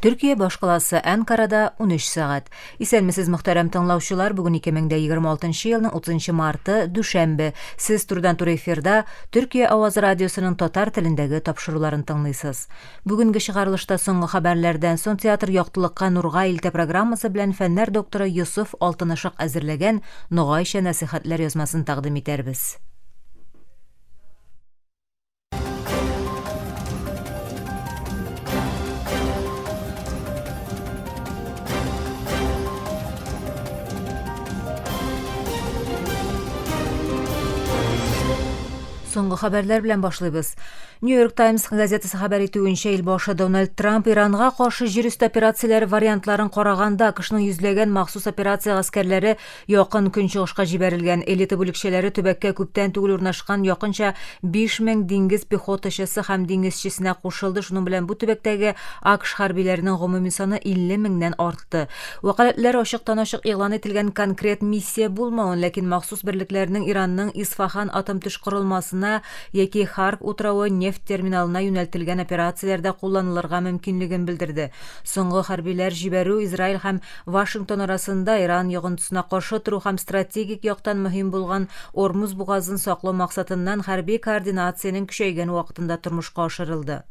Төркия башкаласы Әнкарада 13 сәгать. Исәнмесез, мөхтәрәм тыңлаучылар, бүген 2026 елның 30 марты, дүшәмбе. Сез турыдан-туры эфирда Төркия авазы радиосының татар телендәге тапшыруларын тыңлыйсыз. Бүгенге чыгарылышта соңгы хәбәрләрдән соң театр яктылыкка нурга илтә программасы белән фәннәр докторы Йосыф Алтынышык әзерләгән Ногайча нәсыйхәтләр язмасын тәкъдим итәрбез. Соңгы хәбәрләр белән башлыйбыз. New York Times газетасы хәбәр итүенчә, илбашы Дональд Трамп Иранга каршы җир өсте операцияләре вариантларын караганда, АКШның йөзләгән махсус операция гаскәрләре Якын Көнчыгышка җибәрелгән элита бүлекчәләре төбәккә күптән түгел урнашкан якынча 5000 диңгез пехотачысы һәм диңгезчесенә кушылды, шуның белән бу төбәктәге АКШ хәрбиләренең гомуми саны 50 меңнән артты. Вәкаләтләр ачыктан-ачык игълан ителгән конкрет миссия булмавын, ләкин махсус берлекләрнең Иранның Исфахан атом-төш корылмасына яки Харк утравы нефть терминалына юнәлтелгән операцияләрдә кулланылырга мөмкинлеген белдерде. Соңгы хәрбиләр җибәрү Израиль һәм Вашингтон арасында Иран йогынтысына каршы тору һәм стратегик яктан мөһим булган Ормуз бугазын саклау максатыннан хәрби координациянең көчәйгән вакытында тормышка ашырылды.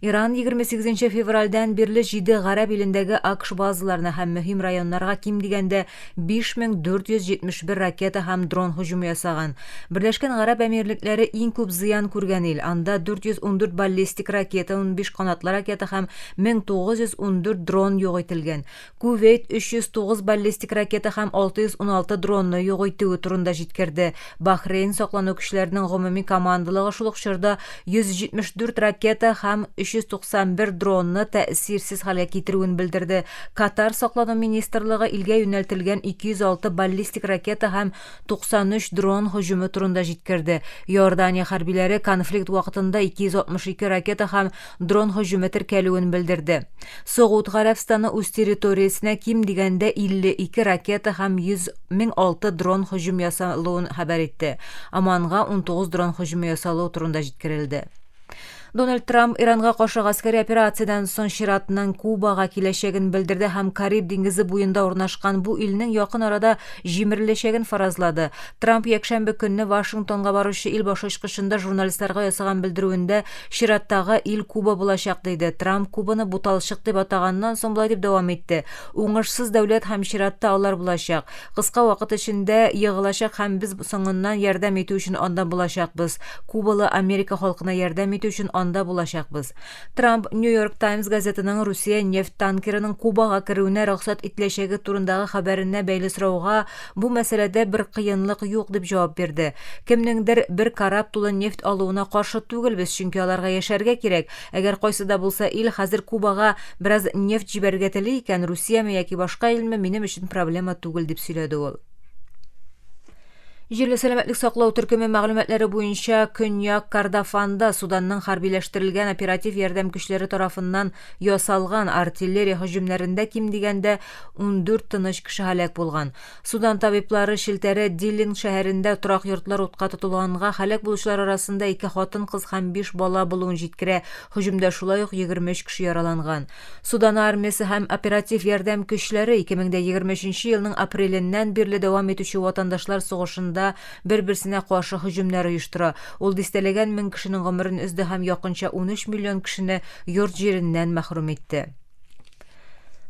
Иран 28 нче февральдән бирле җиде гарәп илендәге АКШ базаларына һәм мөһим районнарга ким дигәндә 5471 ракета һәм дрон һөҗүме ясаган. Берләшкән Гарәп Әмирлекләре иң күп зыян күргән ил, анда 414 баллистик ракета, 15 канатлы ракета һәм 1914 дрон юк ителгән. Кувейт 309 баллистик ракета һәм 616 дронны юк итүе турында җиткерде. Бахрейн саклану көчләренең гомуми командалыгы шул ук чорда 174 ракета һәм 391 дронны тәэсирсез хәлгә китерүен белдерде. Катар саклану министрлыгы илгә юнәлтелгән 206 баллистик ракета һәм 93 дрон һөҗүме турында җиткерде. Иордания хәрбиләре конфликт вакытында 262 ракета һәм дрон һөҗүме теркәлүен белдерде. Согуд Гарәбстаны үз территориясенә ким дигәндә 52 ракета һәм 100.006 дрон һөҗүм ясалуын хәбәр итте. Оманга 19 дрон һөҗүме ясалуы турында җиткерелде. Дональд Трамп Иранга каршы гаскәри операциядән соң чиратның Кубага киләчәген белдерде һәм Кариб диңгезе буенда урнашкан бу илнең якын арада җимереләчәген фаразлады. Трамп якшәмбе көнне Вашингтонга баручы ил башы очкычында журналистларга ясаган белдерүендә чираттагы ил Куба булачак диде. Трамп Кубаны буталчык дип атаганнан соң болай дип дәвам итте: Уңышсыз дәүләт һәм чиратта алар булачак. Кыска вакыт эчендә егылачак һәм без соңыннан ярдәм итү өчен анда булачакбыз. Кубалы Америка халкына ярдәм итү өчен анда булачакбыз. Трамп New York Times газетының Русия нефть танкерының Кубага керүенә рөхсәт ителәчәге турындагы хәбәренә бәйле сорауга бу мәсьәләдә бер кыенлык юк дип җавап бирде. Кемнеңдер бер кораб тулы нефть алуына каршы түгелбез, чөнки аларга яшәргә кирәк. Әгәр кайсы да булса ил хәзер Кубага бераз нефть җибәрергә тели икән, Русияме яки башка илме, минем өчен проблема түгел, дип сөйләде ул. Җирле сәламәтлек саклау төркеме мәгълүматлары буенча, Көньяк Кордофанда Суданның хәрбиләштерелгән оператив ярдәм көчләре тарафыннан ясалган артиллерия һөҗүмнәрендә ким дигәндә 14 тыныч кеше һәлак булган. Судан табиблары челтәре Диллинг шәһәрендә торак йортлар утка тотылганга һәлак булучылар арасында ике хатын-кыз һәм биш бала булуын җиткерә. Һөҗүмдә шулай ук 23 кеше яраланган. Судан армиясе һәм оператив ярдәм көчләре 2023 елның апреленнән бирле дәвам итүче ватандашлар сугышында бер-берсенә каршы һөҗүмнәр оештыра. Ул дистәләгән мең кешенең гомерен өзде һәм якынча 13 миллион кешене йорт-җиреннән мәхрүм итте.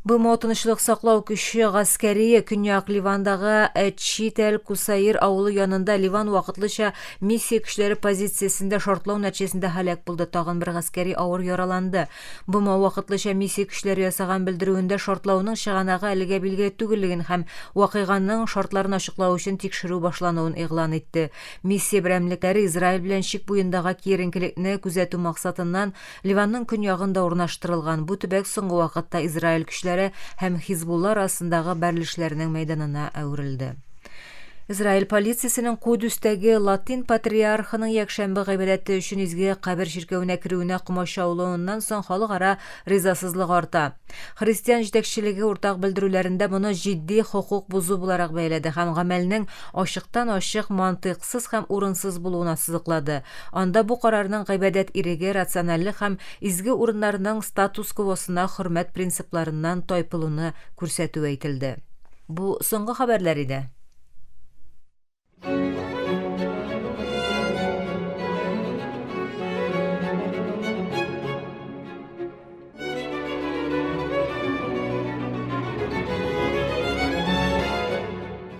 БМО тынычлык саклау көче гаскәрие Көньяк Ливандагы Эчит әл-Кусаир авылы янында Ливан вакытлыча миссия көчләре позициясендә шартлау нәтиҗәсендә һәлак булды. Тагын бер гаскәри авыр яраланды. БМО вакытлыча миссия көчләре ясаган белдерүендә шартлауның чыганагы әлегә билгеле түгеллеген һәм вакыйганың шартларын ачыклау өчен тикшерү башлануын игълан итте. Миссия берәмлекләре Израиль белән чик буендагы киеренкелекне күзәтү максатыннан Ливанның көньягында урнаштырылган бу төбәк соңгы вакытта Израиль көчләре һәм Хизбулла арасындагы бәрелешләрнең мәйданына әверелде. Израиль полициясенең Кудүстәге латин патриархының якшәмбе гыйбадәте өчен изге кабер чиркәвенә керүенә комачаулавыннан соң халыкара ризасызлык арта. Христиан җитәкчелеге уртак белдерүләрендә моны җитди хокук бозу буларак бәяләде һәм гамәлнең ачыктан-ачык мантыйксыз һәм урынсыз булуын ассызыклады. Анда бу карарның гыйбадәт иреге, рациональлек һәм изге урыннарның статус-квосына хөрмәт принципларыннан тайпылуны күрсәтүе әйтелде. Бу соңгы хәбәрләр иде.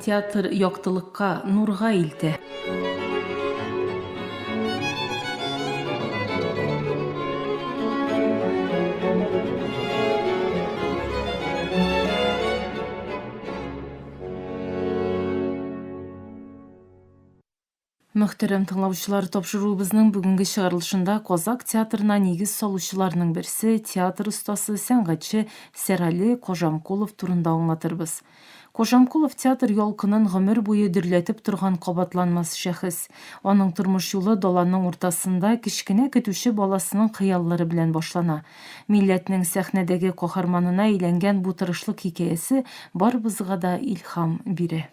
Театр яктылыкка, нурга илтә. Мөхтәрәм тыңлаучылар, тапшыруыбызның бүгенге чыгарылышында Казак театрына нигез салучыларның берсе, театр остасы, сәнгатьче Сәрали Кожамкулов турында аңлатырбыз. Кожамкулов театр ялкынын гомер буе дөрләтеп торган кабатланмас шәхес. Аның тормыш юлы даланың уртасында кечкенә көтүче баласының хыяллары белән башлана. Милләтнең сәхнәдәге каһарманына әйләнгән бу тырышлык хикәясе барыбызга да илһам бирә.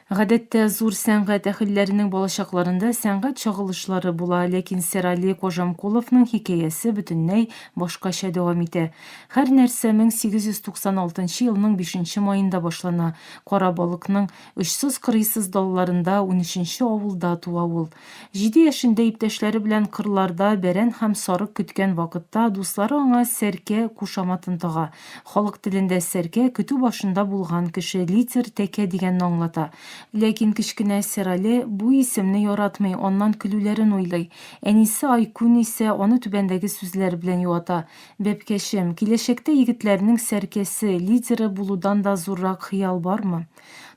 Гадәттә, зур сәнгать әһелләренең балачакларында сәнгать чагылышлары була, ләкин Серали Кожамкуловның хикәясе бөтенләй башкача дәвам итә. Һәр нәрсә 1896 елның бишенче маенда башлана. Кара балыкның Очсыз-кырыйсыз далаларында унөченче авылда туа ул. Җиде яшендә иптәшләре белән кырларда бәрән һәм сарык көткән вакытта дуслары аңа Сәркә кушаматын тага. Халык телендә Сәркә, көтү башында булган кеше, лидер, тәкә дигәнне аңлата. Ләкин кечкенә Серале бу исемне яратмый, аннан көлүләрен уйлый. Әнисе Айкүн исә аны түбәндәге сүзләр белән юата, Бәбкәчем, киләчәктә егетләрнең сәркәсе, лидеры булудан да зуррак хыял бармы?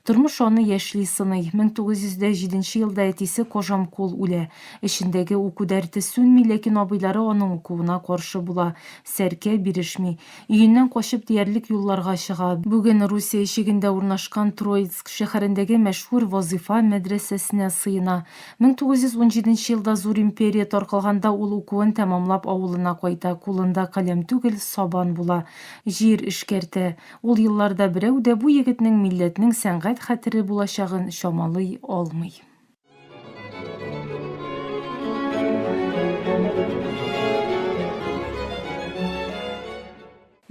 Тормыш аны яшьли сыный. 1907 нче елда әтисе Кожамкул үлә. Эчендәге уку дәрте сүнми, ләкин абыйлары аның укуына каршы була. Сәркә бирешми. Өеннән качып диярлек юлларга чыга. Бүген Русия чигендә урнашкан Троицк шәһәрендәге мәшһүр Вазыйфа мәдрәсәсенә сыена. 1917 нче елда зур империя таркалганда ул укуын тәмамлап авылына кайта, кулында каләм түгел, сабан була. Җир эшкәртә. Ул елларда берәү дә бу егетнең милләтнең сәнгать хәтере булачагын чамалый алмый.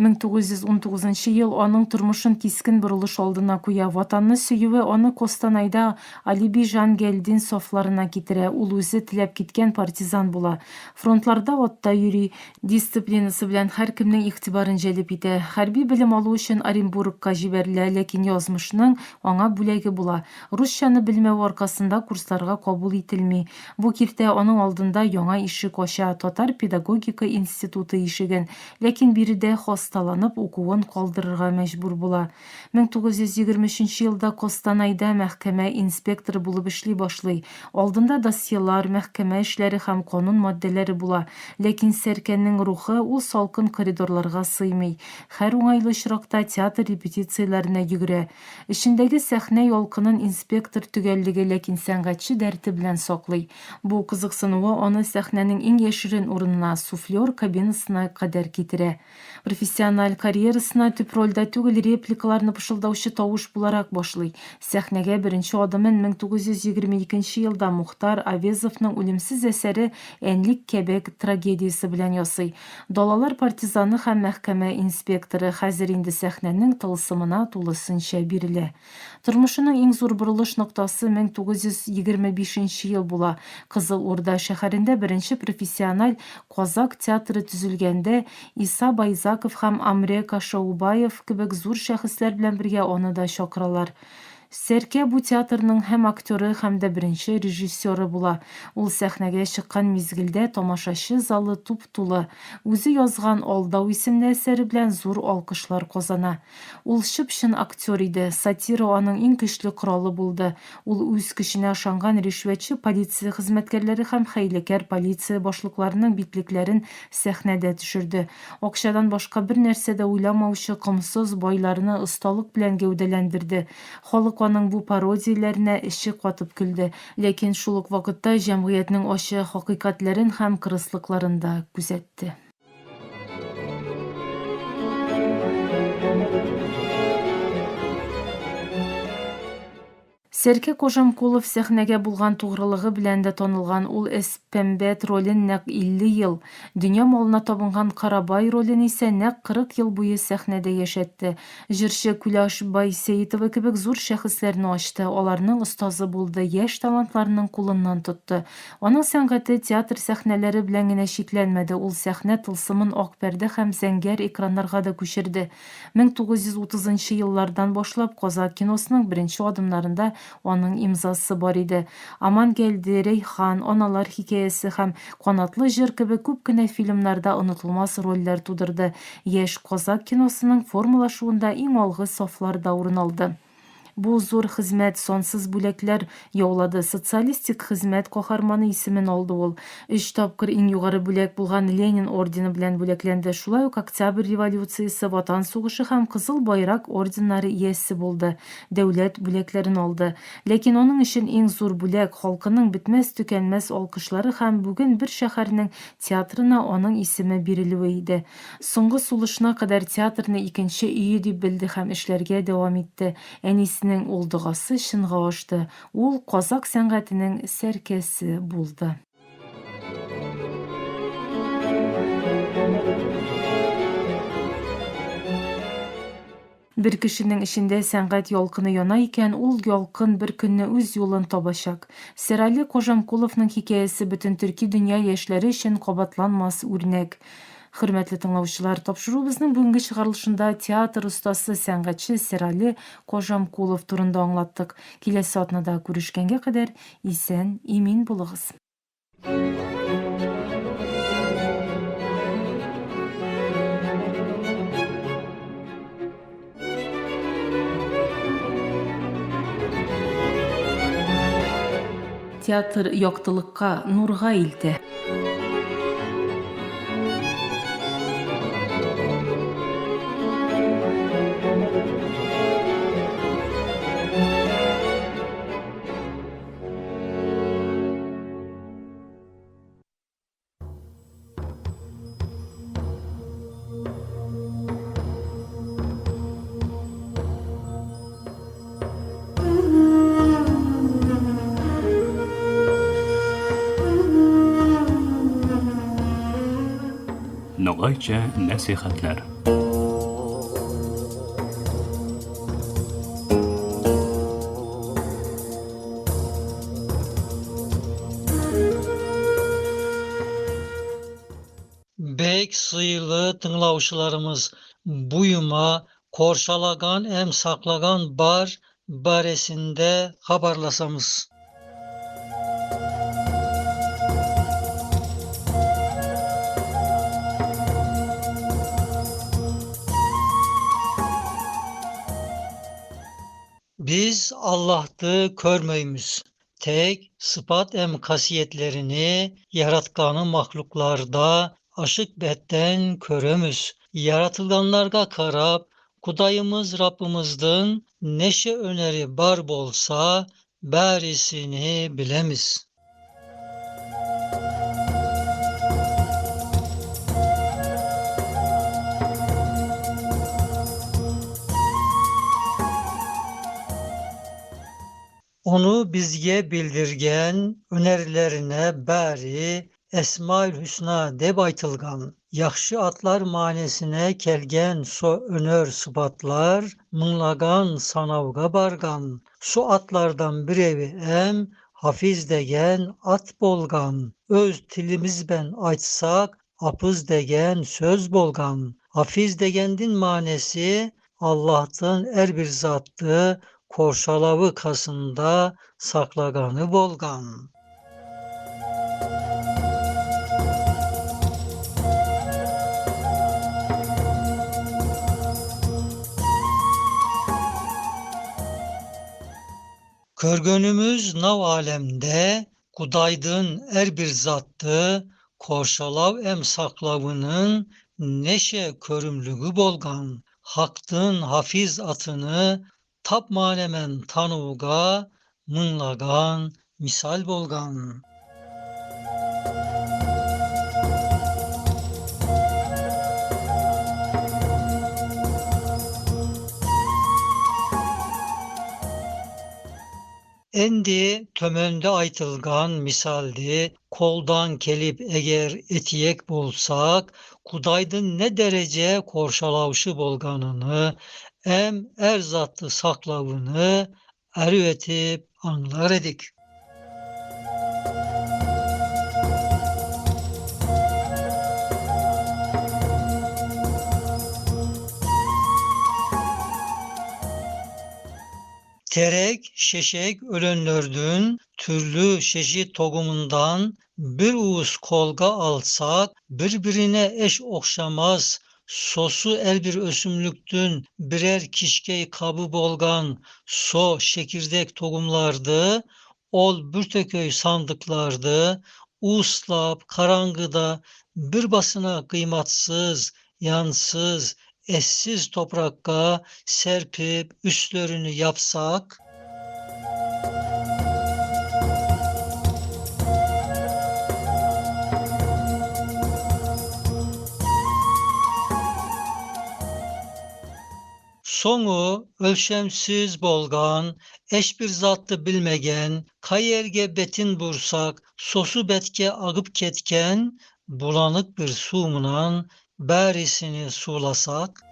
1919 ел аның тормышын кискен борылыш алдына куя. Ватанны сөюе аны Костанайда Алиби Жангелдин сафларына китерә. Ул үзе теләп киткән партизан була. Фронтларда атта йөри. Дисциплинасы белән һәркемнең игътибарын җәлеп итә. Хәрби белем алу өчен Оренбургка җибәрелә, ләкин язмышның аңа бүләге була. Русчаны белмәве аркасында курсларга кабул ителми. Бу киртә аның алдында яңа ишек ача, Татар педагогика институты ишеген. Ләкин биредә хасталанып укуын калдырырга мәҗбүр була. 1923 елда Костанайда мәхкәмә инспекторы булып эшли башлый. Алдында досьелар, мәхкәмә эшләре һәм канун маддәләре була. Ләкин Сәркәнең рухы ул салкын коридорларга сыймый. Һәр уңайлы очракта театр репетицияләренә йөгерә. Эчендәге сәхнә ялкынын инспектор төгәллеге, ләкин сәнгатьче дәрте белән саклый. Бу кызыксынуы аны сәхнәнең иң яшерен урынына, суфлер кабинасына кадәр китерә. Профессиональ карьерасына төп рольдә түгел, репликаларны пышылдаучы тавыш буларак башлый. Сәхнәгә беренче адымын 1922 елда Мухтар Авезовның үлемсез әсәре Әнлик кәбәк трагедиясе белән ясый. Далалар партизаны һәм мәхкәмә инспекторы хәзер инде сәхнәнең тылсымына тулысынча бирелә. Тормышының иң зур борылыш ноктасы 1925 нче ел була. Кызыл Урда шәһәрендә беренче профессиональ казак театры төзелгәндә Иса Байзаков һәм Амре Кашаубаев кебек зур шәхесләр белән бергә аны да чакыралар. Сәркә бу театрның һәм актеры, һәм дә беренче режиссеры була. Ул сәхнәгә чыккан мизгелдә тамашачы залы туп-тулы. Үзе язган Алдау исемле әсәре белән зур алкышлар казана. Ул чып-чын актер иде. Сатира аның иң көчле коралы булды. Ул үз көченә ышанган ришвәтче полиция хезмәткәрләре һәм хәйләкәр полиция башлыкларының битлекләрен сәхнәдә төшерде. Акчадан башка бернәрсә дә уйламаучы комсыз байларны осталык белән гәүдәләндерде. Халык аның бу пародияләренә эче катып көлде, ләкин шул ук вакытта җәмгыятьнең ачы хакыйкатьләрен һәм кырыслыкларын да күзәтте. Сәркә Кожамкулов сәхнәгә булган тугрылыгы белән дә танылган, ул Эспәмбәт ролен нәкъ 50 ел, дөнья малына табынган Карабай ролен исә нәкъ 40 ел буе сәхнәдә яшәтте. Җырчы Күләш Байсәетова кебек зур шәхесләрне ачты, аларның остазы булды, яшь талантларның кулыннан тотты. Аның сәнгате театр сәхнәләре белән генә чикләнмәде, ул сәхнә тылсымын ак пәрдә һәм зәңгәр экраннарга да күчерде. 1930 нчы еллардан башлап казакъ киносының беренче адымнарында аның имзасы бар иде. Амангелде, Рәйхан, Аналар хикәясе һәм Канатлы җыр кебек күп кенә фильмнарда онытылмас рольләр тудырды, яшь казакъ киносының формалашуында иң алгы сафларда урын алды. Бу зур хезмәт сансыз бүләкләр яулады, Социалистик Хезмәт Каһарманы исемен алды ул. Өч тапкыр иң югары бүләк булган Ленин ордены белән бүләкләнде, шулай ук Октябрь революциясе, Ватан сугышы һәм Кызыл Байрак орденнары иясе булды, дәүләт бүләкләрен алды. Ләкин аның өчен иң зур бүләк, халкының бетмәс-төкәнмәс алкышлары һәм бүген бер шәһәрнең театрына аның исеме бирелүе иде. Соңгы сулышына кадәр театрны икенче өе дип белде һәм эшләргә дәвам итте. Әнисенең ул догасы чынга ашты, ул казакъ сәнгатенең сәркәсе булды. Бер кешенең эчендә сәнгать ялкыны яна икән, ул ялкын бер көнне үз юлын табачак. Серали Кожамкуловның хикәясе бөтен төрки дөнья яшьләре өчен кабатланмас үрнәк. Хөрмәтле тыңлаучылар, тапшыруыбызның бүгенге чыгарылышында театр остасы, сәнгатьче Серали Кожамкулов турында аңлаттык. Киләсе атнада күрешкәнгә кадәр исән, имин булыгыз. Театр яктылыкка, нурга илтә. Ногайча нәсихәтләр. Бек сыйлы тыңлаучыларымыз, буйыма коршалаган әм саклаган бар баресинде хабарласамыз. Biz Allah'tı körmeymiz. Tek sıfat em kasiyetlerini yaratkanı mahluklarda aşık betten köremüz. Yaratılganlarga karap Kudayımız Rabbimizden neşe öneri bar bolsa bärisini bilemiz. Onu bizge bildirgen önerilerine bäri Esmaül Hüsna dep aytılgan. Yahşı atlar manesine kelgen so önör sıfatlar mıñlagan sanavga bargan. Su atlardan birevi em Hafiz degen at bolgan. Öz tilimizben aytsak apız degen söz bolgan. Hafiz degendin manesi Allah'tın er bir zattı. korşalawı kasında saklagany bolgan. Körgönümüz nav alemde Kudaydın er bir zattı korşalav em saklawynyn neşe körümlügi bolgan, Haktyn hafiz atyny tap manemen tanuwga mynlagan misal bolgan. Endi tömönde aytylgan misaldy koldan kelip eger etiyek bolsak, Kudaydyn ne dereje korşalawşy bolganyny em er zatty saklawyny arüw etip aňlar edik. Terek, şeşek ölenlerdün türlü şeşit togumundan bir uus kolga alsak, bir-birine eş okşamaz sosu el bir ösümlüktün birer kişkey kabı bolgan so şekirdek togumlardy ol bürteköý sandyklardy uslap karangıda bir basına kıymatsız, yansız, eşsiz toprakka serpip üstlerini yapsak, soňy ölşemsiz bolgan, eş bir zatty bilmegen, kayerge betin bursak, sosu betke agyp ketken, bulanyk bir suwmunan bärisini suwlasak,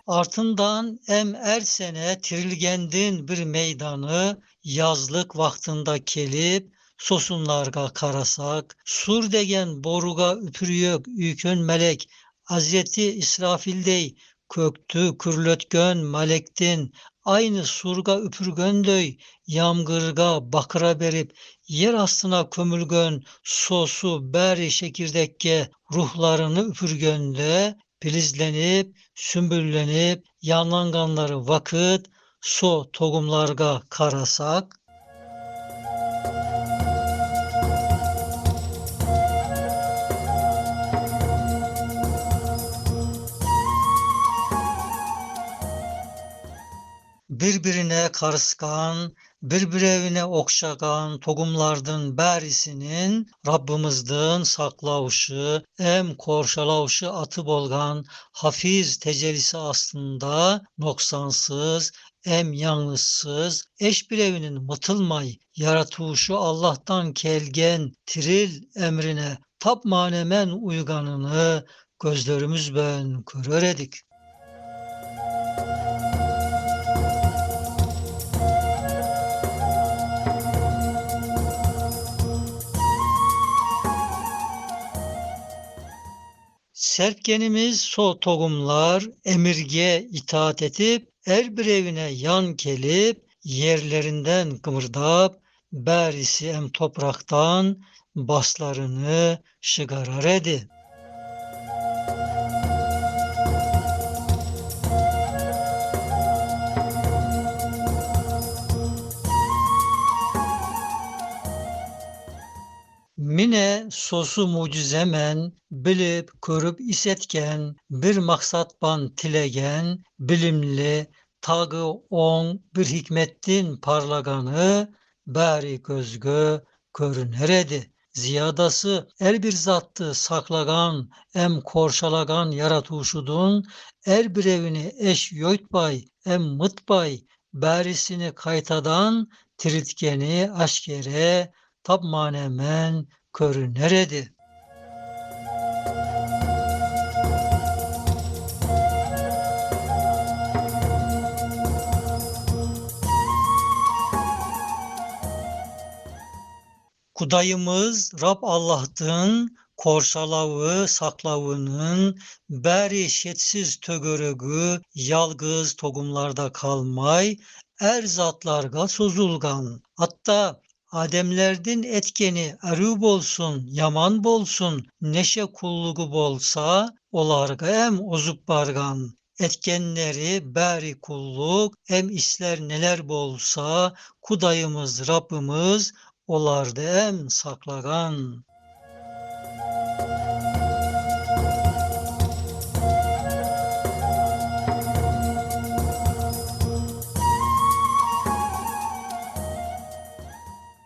Artyndan em er sene tirilgendin bir meydany yazlyk wagtynda kelip, sosunlarga karasak, sur degen boruga üpürýök üýken melek, Hazreti İsrafildey köktü kürletgön malektin aynı surga üpürgöndöy yamgyrga bakyra berip yer astyna kömülgön sosu bäri şekirdekke ruhlaryny üpürgönde pilizlenip, sümbüllenip ýanlanganlary wakyt so togumlarga karasak, bir-birine karyskan, bir-birewine okşagan togumlardyn bärisinin Rabbymyzdyn saklawşy em korşalawşy aty bolgan hafiz tejellisi astynda noksansyz em ýalňyşsyz eş birewinin mytylmay ýaratywşy Allahdan kelgen tiril emrine tap manemen uýganyny gözlerimizben körer edik. Serpgenimiz so togumlar emirge itaat etip, er birewine ýan kelip, ýerlerinden gymyrdap, bärisi em toprakdan baslaryny şygarar edi. Mine sosu mucizemen bilip, körüp isetken, bir maksatban tilegen, bilimli, tagy oň bir hikmetdin parlagany bäri gözge körüner edi. Ziyadasy er bir zatty saklagan em korşalagan ýaratywşydyn er birewini eş ýoýtbay em mytbay bärisini kaýtadan tiriltgeni aşgere tapmanemen körüner edi. Kudayımız Rab Allahtın korşalavı, saklavının bari şetsiz tögörögü yalgız togumlarda kalmay, er zatlarga sozulgan. Hatta Ademlerdin etkeni erü bolsun, yaman bolsun, neşe kullugu bolsa, olarga em ozup bargan. Etkenleri bari kulluk, em isler neler bolsa, Kudayımız Rabbimiz olardı em saklagan.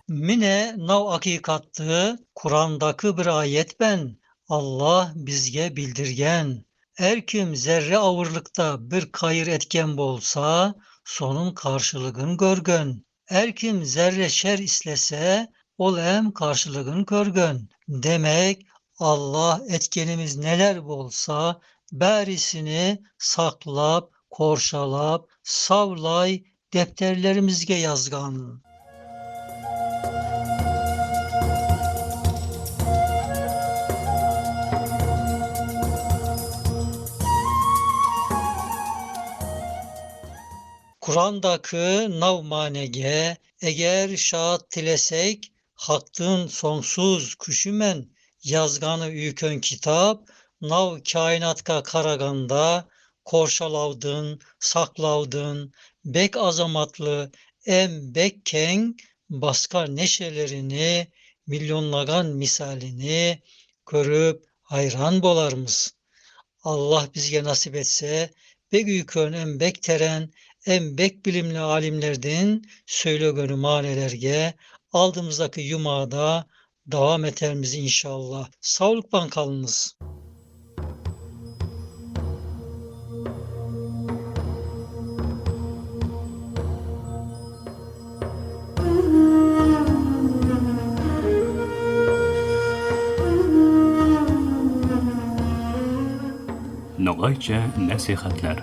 Mine nav hakikatты Kur'andaki bir ayet ben Allah bizge bildirgen. Er kim zerre ağırlıkta bir kayır etken bolsa sonun karşılığın görgön. Er kim zerre şer islese ol em karşılığın körgön. Demek Allah etkenimiz neler bolsa berisini saklap, korşalap, savlay defterlerimizge yazgan. Kur'an'daki navmanege eğer şaat tilesek haktın sonsuz küşümen yazganı üyükön kitap nav kainatka karaganda korşalavdın, saklavdın, bek azamatlı em bek keng baska neşelerini milyonlagan misalini görüp hayran bolarmız. Allah bizge nasip etse bek üyükön em bek teren em bek bilimli alimlerden söylegönü manelerge aldığımızdaki yumağda devam eterimiz inşallah. Sağlıkla kalınız. Ногайча нәсихәтләр.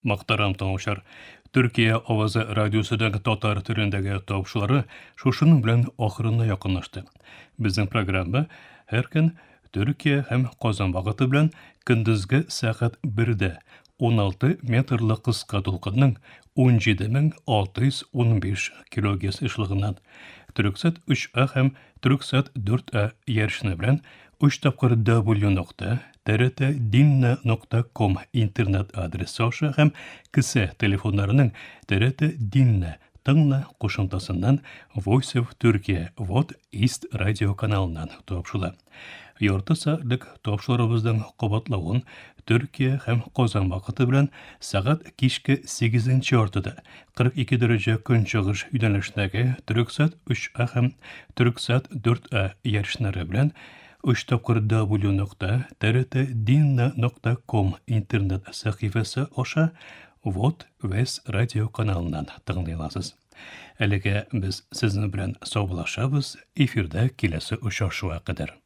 Мөхтәрәм тыңлаучылар, Төркия авазы радиосының татар телендәге тапшырулары шушының белән ахырына якынлашты. Безнең программа һәр көн Төркия һәм Казан вакыты белән көндезге сәгать 1дә 16 метрлы кыска дулкынның 17615 килогерц ешлыгыннан Төрксат 3А һәм Төрксат 4А ярышны белән 3 тапкыр W нокта trtdinna.com интернет адресы аша һәм кесә телефоннарының TRT Dinna тыңла кушымтасыннан Voice of Turkey Вот East радио каналыннан тапшыла. Ярты сәгатьлек тапшырубызның кабатлавын Төркия һәм Казан вакыты белән сәгать кичке 8 яртыда 42 дәрәҗә көнчыгыш юнәлешендәге Төрексат 3А һәм Төрексат 4А ярышлары белән 3 тапкыр W нокта trtdinna.com интернет сәхифәсе аша Вот Вес радио каналыннан тыңлый аласыз. Әлегә без сезнең белән саубуллашабыз, эфирда киләсе очрашуга кадәр.